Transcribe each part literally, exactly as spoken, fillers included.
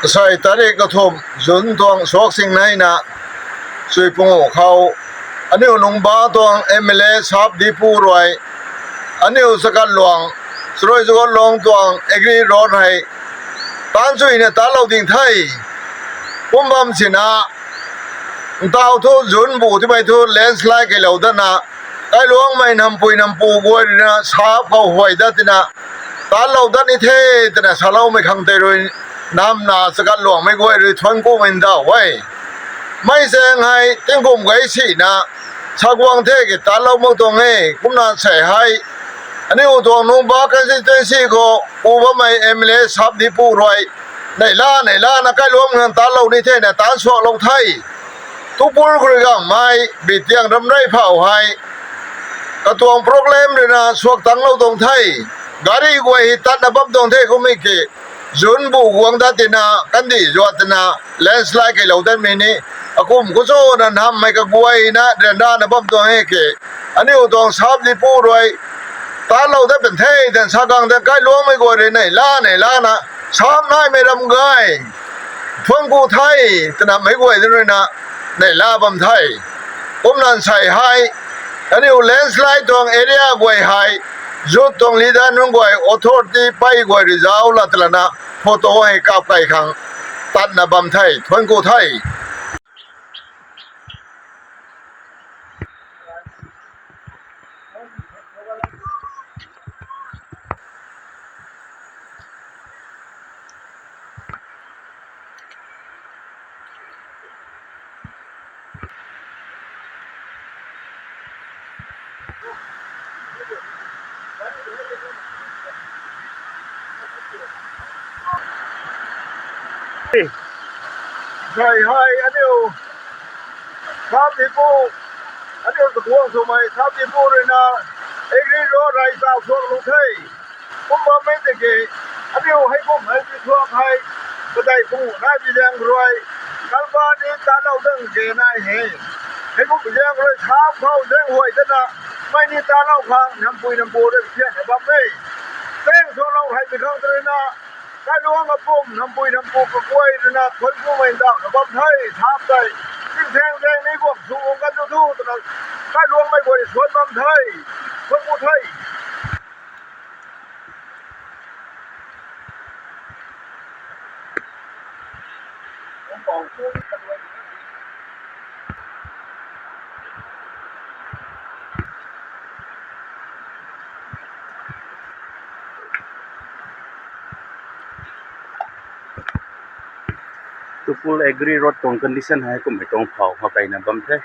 Sai tarik kathumh June tuang suak sing naina Suipungu khou aniu Nungba tuang M L A Sap Dipu rui aniu Chakat Luang, Charui Chakat Luang tuang Agri Road hei taanchuina taanclou ding the. Kum bam sina, ntaw thu June bu timei thu landslide keylou datna, kailuangmei nampui nampu guay ruina Sap khou huay dat tina, taanclou dat ni the twna saloumei khang tei rui namna Chakat Luangmei guay rui thuanc kumei ndauh e. Mei zaeng hei tingkum gay sina, sa guang the ki taanclou mak tuang e, kumna sei hei aniu tuang Nungba constituency khou pu bammei M L A Sap Dipu rui neihla neihlana kailuang khang taanclou ni thena taanc suaklou the. Tupul khou rui gangmei Bitiang Ramrei phau hei katuang problem ruina suak tangclou tuang the. Gari guay hei tatna bam tuang the kummei ki, June bu guang dat tina, kandih zuat tina, landslide keylou datmei ni, akum khou chuna nammei kaguayna ryanrana bam tuang e ki, aniu tuang Sap Dipu rui taanclou dat pan the twna sa gang ta kailuangmei guay rui neihla neihlana, Sap naimei ram gay thuanc ku the twna meic guay ta ruina neihla bam the. Kumna sei hei aniu landslide tuang area guay hei youth tuang leader nunc guay, authority pei guay rui zauc la talana photo hei kap kai khang tatna bam the, thuanc ku the. Sei hei aniu Sap Dipu, aniu tuang swmei Sap Dipu ruina Agri Road rui zauc suaklou the. Kum bammei tiki, aniu heikum hei ti thuak hei, kadei pu nai pi zaeng rui, kalba ni taanclou dang ke nai he. Heikum pi zaeng rui Sap khou zaeng huay datna, mei ni taanclou khang nampui nampu rui phianna bam e. Tang suaklou hei pi khang ta ruina, kailuang apum nampui nampu kaguay ruina thuanc kumei ndauhna bam the, Sap tei. Tingsaeng zaeng ni guang sw kan tu thu twna, kailuangmei guay suan bam the, thuanc ku the. Tupul Agri Road tuang condition hei kummei tuang phau hapeyna bam the.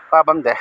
Pa bam de.